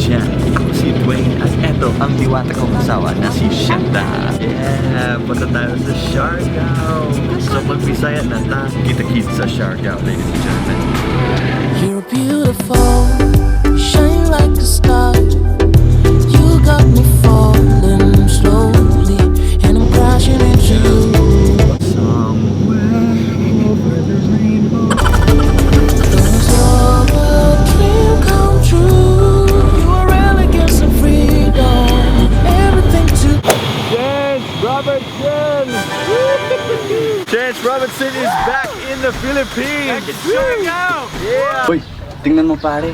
Chan. Ako si Dwayne at eto ang diwata kong asawa na si Shanta. Yeah, punta tayo sa Siargao. So mag-Bisaya na ta. Kita-kits sa Siargao, ladies and gentlemen. You're beautiful, you shine like a star. You got me falling slowly, and I'm crashing into you. Somewhere over the rainbow. 'Cause you're a dream come true. You are elegance and freedom, everything to Chance Robertson! Chance Robertson is back in the Philippines! Back in Siargao! Yeah! Uy, tingnan mo pare.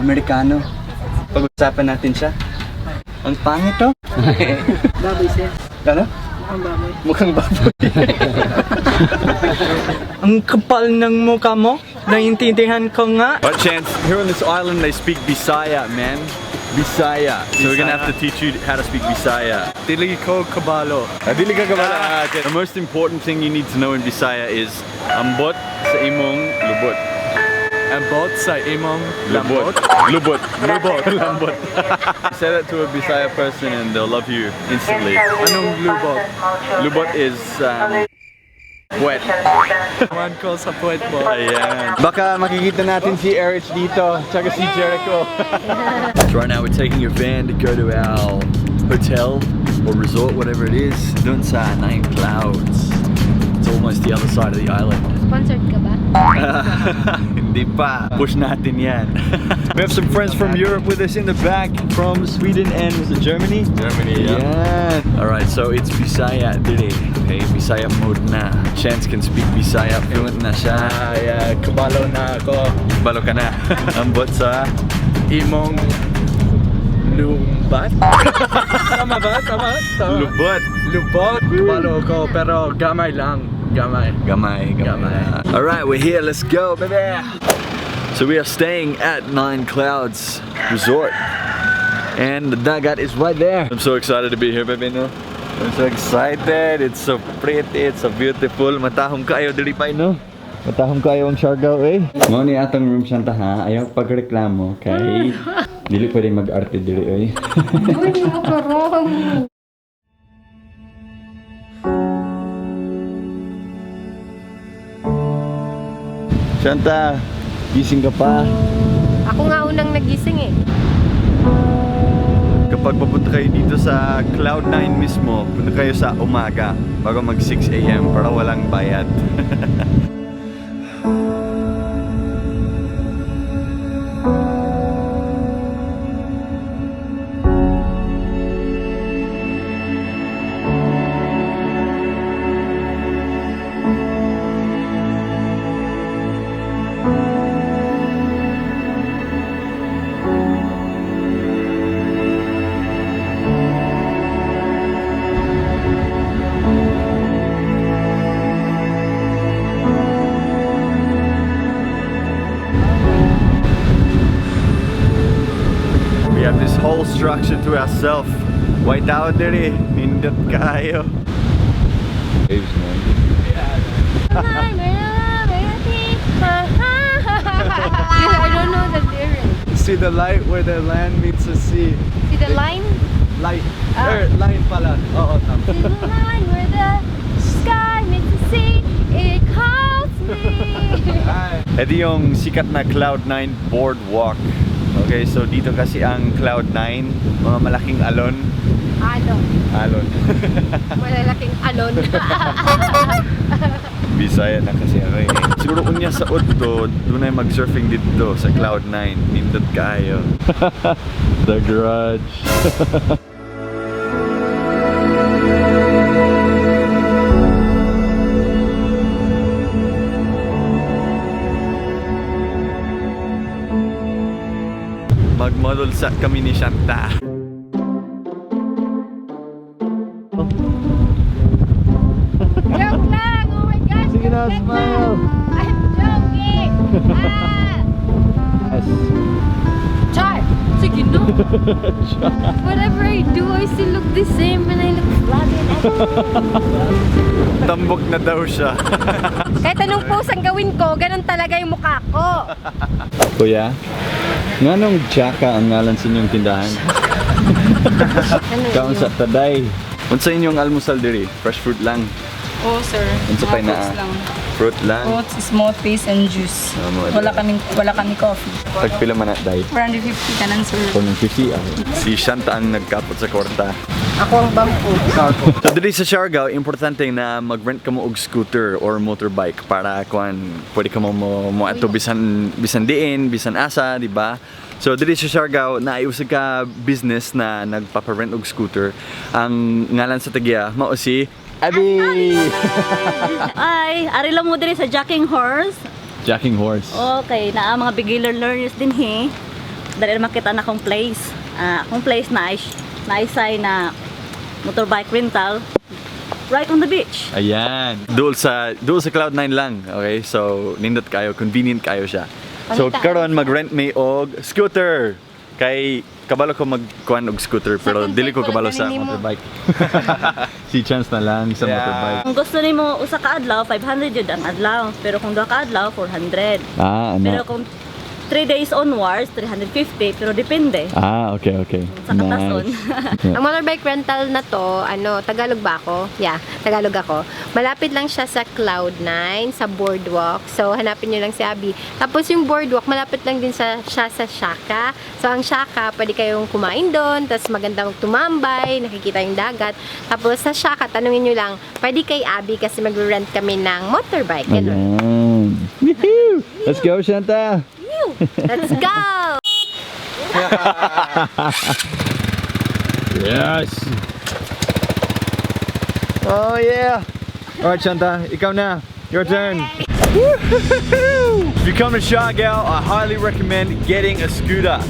Amerikano. Pag-usapan natin siya. Ang pangit to. Baboy sir. Ano? Mukhang baboy. Mukhang baboy. Ang kapal ng mukha mo. Naiintindihan ko nga. But Chance, here on this island they speak Bisaya, man. Bisaya. So we're gonna have to teach you how to speak Bisaya. Dili ko kabalo. Ah, dili ka kabalo. Ah, okay. The most important thing you need to know in Bisaya is ambot sa imong lubot. Ambot sa imong Lubot. Lubot. Lubot. Lambot. Say that to a Bisaya person and they'll love you instantly. Anong lubot? Lubot is wet. Ewan ko sa puwet mo. Ayan. Baka makikita natin si Erich dito, tsaka si Jericho. So right now we're taking a van to go to our hotel or resort, whatever it is, dun sa Nine Clouds. It's almost the other side of the island. Sponsored ka ba? Hindi pa. Push natin yan. We have some friends from Europe with us in the back, from Sweden and, was it Germany? Germany, Yeah. All right, so it's Bisaya today. Okay, Bisaya mode na. Chance can speak Bisaya fluent na siya. Ah, yeah, kabalo na ako. Balo ka na. Ambot sa Imong lumbat? Tama ba? Tama? Tama. lubot. Lubot? Kabalo ko, pero gamay lang. Gamay. Gamay, gamay. Gamay. All right, we're here. Let's go, baby. So we are staying at Nine Clouds Resort. And the dagat is right there. I'm so excited to be here, baby, no? I'm so excited. It's so pretty. It's so beautiful. Matahom kayo diri pa, no? Matahom kayo ang Siargao, eh. Mao ni atong room Shanta, ha? Ayaw pagreklamo kay dili pwede mag-arte dili, eh. Uy, makarong. Shanta, gising ka pa. Ako nga unang nagising eh. Kapag papunta kayo dito sa Cloud9 mismo, punta kayo sa umaga bago mag 6 a.m. para walang bayad. We have this whole structure to ourselves. White out diri, nindot kayo. Waves, man. I don't know the lyrics. See the light where the land meets the sea. See the line? Light. Ah. Line pala. Oo, tama. See the line where the sky meets the sea. It calls me. Ay. Ito yung sikat na Cloud9 Boardwalk. Okay, so dito kasi ang Cloud9, mga malaking alon. Alon. Alon. Malalaking alon. Bisaya na kasi ako eh. Siguro unya sa Udto, doon ay mag-surfing dito sa Cloud9. Nindot kayo. The Grudge. Mag-model set kami ni Shanta. Joke lang! Oh my gosh! Sige na, joke smile. lang. I'm joking! Ah! Yes. Char! Sige no! Whatever I do, I still look the same and I look flabby and Tambok na daw siya. Kahit anong pose ang gawin ko, ganun talaga yung mukha ko. Kuya, Nganong Chaka ang ngalan sa inyong tindahan? Ano Kaon sa taday. Unsa inyong almusal diri? Fresh fruit lang. Oo, sir. Unsa Mga pa'y naa? fruits lang. Fruit lang. Fruits, smoothies, and juice. Tama, Wala kaming coffee. Tagpila man na day? 450 ka nan, sir. 450 ah. Si Shanta ang nagkapot sa kwarta. Ako ang bangko. So diri sa Siargao, importante na mag-rent ka mo og scooter or motorbike para kuan pwede ka mo ato bisan bisan diin, bisan asa, di ba? So diri sa Siargao, naay usa ka business na nagpapa-rent og scooter. Ang ngalan sa tagya mao si Abby. Ay, ari lang mo diri sa Jacking Horse. Jacking Horse. Okay, naa mga beginner learners din he. Dali na makita na akong place. Ah, akong place na ay naisay na motorbike rental right on the beach. Ayan. Duol sa Cloud9 lang. Okay? So nindot kayo, convenient kayo siya. So Pangita. karon mag-rent may og scooter. Kay kabalo ko magkuan og scooter pero Second dili ko trip kabalo wala sa ganin nimo. motorbike. Si Chance na lang sa motorbike. Kung gusto nimo usa ka adlaw, 500 jud ang adlaw. Pero kung duha ka adlaw, 400. Ah, ano? Pero kung 3 days onwards, 350, pero depende. Ah, okay. Sa katason. Nice. Ang motorbike rental na to, ano, Tagalog ba ako? Yeah, Tagalog ako. Malapit lang siya sa Cloud9, sa boardwalk. So, hanapin nyo lang si Abby. Tapos yung boardwalk, malapit lang din siya sa Shaka. So, ang Shaka, pwede kayong kumain doon, tapos maganda magtumambay, nakikita yung dagat. Tapos sa Shaka, tanungin nyo lang, pwede kay Abby kasi magre-rent kami ng motorbike. Ganun. Ayan. Woohoo! Let's go, Shanta! Let's go! Yes! Oh yeah! Alright, Shanta, ikaw na. Your turn. If you come to Siargao, I highly recommend getting a scooter.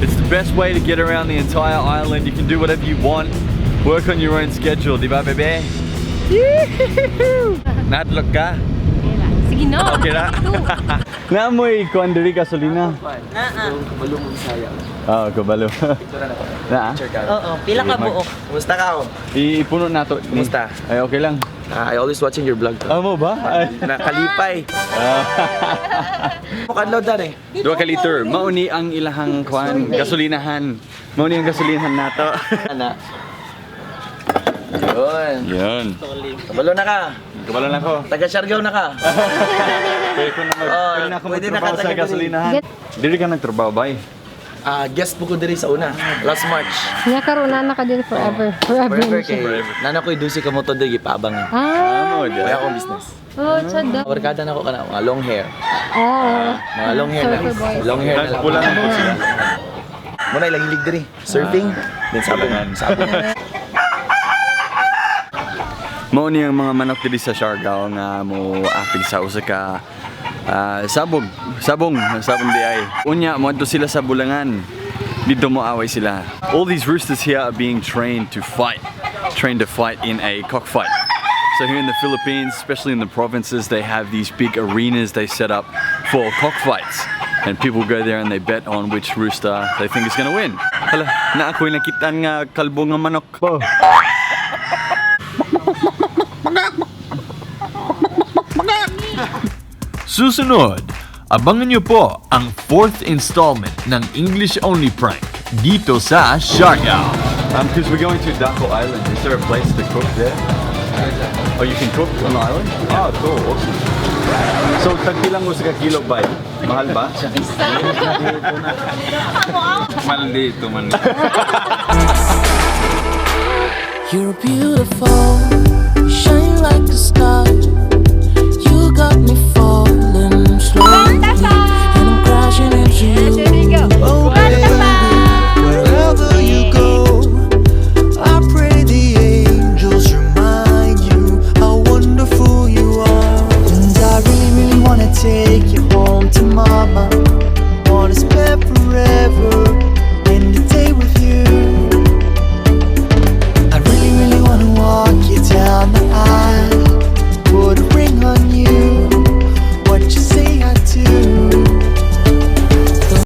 It's the best way to get around the entire island. You can do whatever you want. Work on your own schedule, di ba, bebe? Yee-hoo! Nadlok ka? Sige na! Okay na? Naamoy kuan diri gasolina. Kabalo mo Bisaya. Ah, kabalo. Picture na ko. Na? Picture ka. Oo, pila ka buok. Kumusta ka? Oh? Ipuno na to. Kumusta? Ay, okay lang. Ah, I always watching your vlog. To. Amo ba? Ay. Nakalipay. Mukadlaw dan eh. 2 ka liter. Mauni ang ilahang kwan, gasolinahan. Mauni ang gasolinahan nato. Ana. Yun. Yun. Kabalo na ka. Kabalo na ko. Taga Siargao na ka. Pwede ko na mag, Oh, pwede na ako pwede na magtrabaho ka sa taga diri. gasolinahan. Dili ka nagtrabaho, bay. Ah, guest po ko diri sa una. Last March. Nga karon na ka din forever. Forever. Forever kay nana ko'y dusi ka moto diri gipaabang. Ah, Amo, di. Wala akong business. oh, chad. Barkada na ko kana mga long hair. Oh. Mga long hair na. Surfer boys. Long hair na lang. Nagpula na po sila. Muna ilang hilig diri. Surfing, then sabong. Sabong. Mao ni ang mga manok diri sa Siargao nga mo apil sa usa ka sabog, sabong, sabong di ay. Unya moadto sila sa bulangan. Dito mo away sila. All these roosters here are being trained to fight. Trained to fight in a cockfight. So here in the Philippines, especially in the provinces, they have these big arenas they set up for cockfights. And people go there and they bet on which rooster they think is gonna win. Hala, na ako'y nakitaan nga kalbo nga manok. Oh. Susunod, abangan niyo po ang fourth installment ng English Only Prank dito sa Siargao. Because we're going to Daco Island. Is there a place to cook there? Oh, you can cook on the island? Oh, cool. Awesome. So, tagpilang mo sa kilo ba? Mahal ba? Maldito man. You're beautiful, you shine like a star. You got me falling slowly.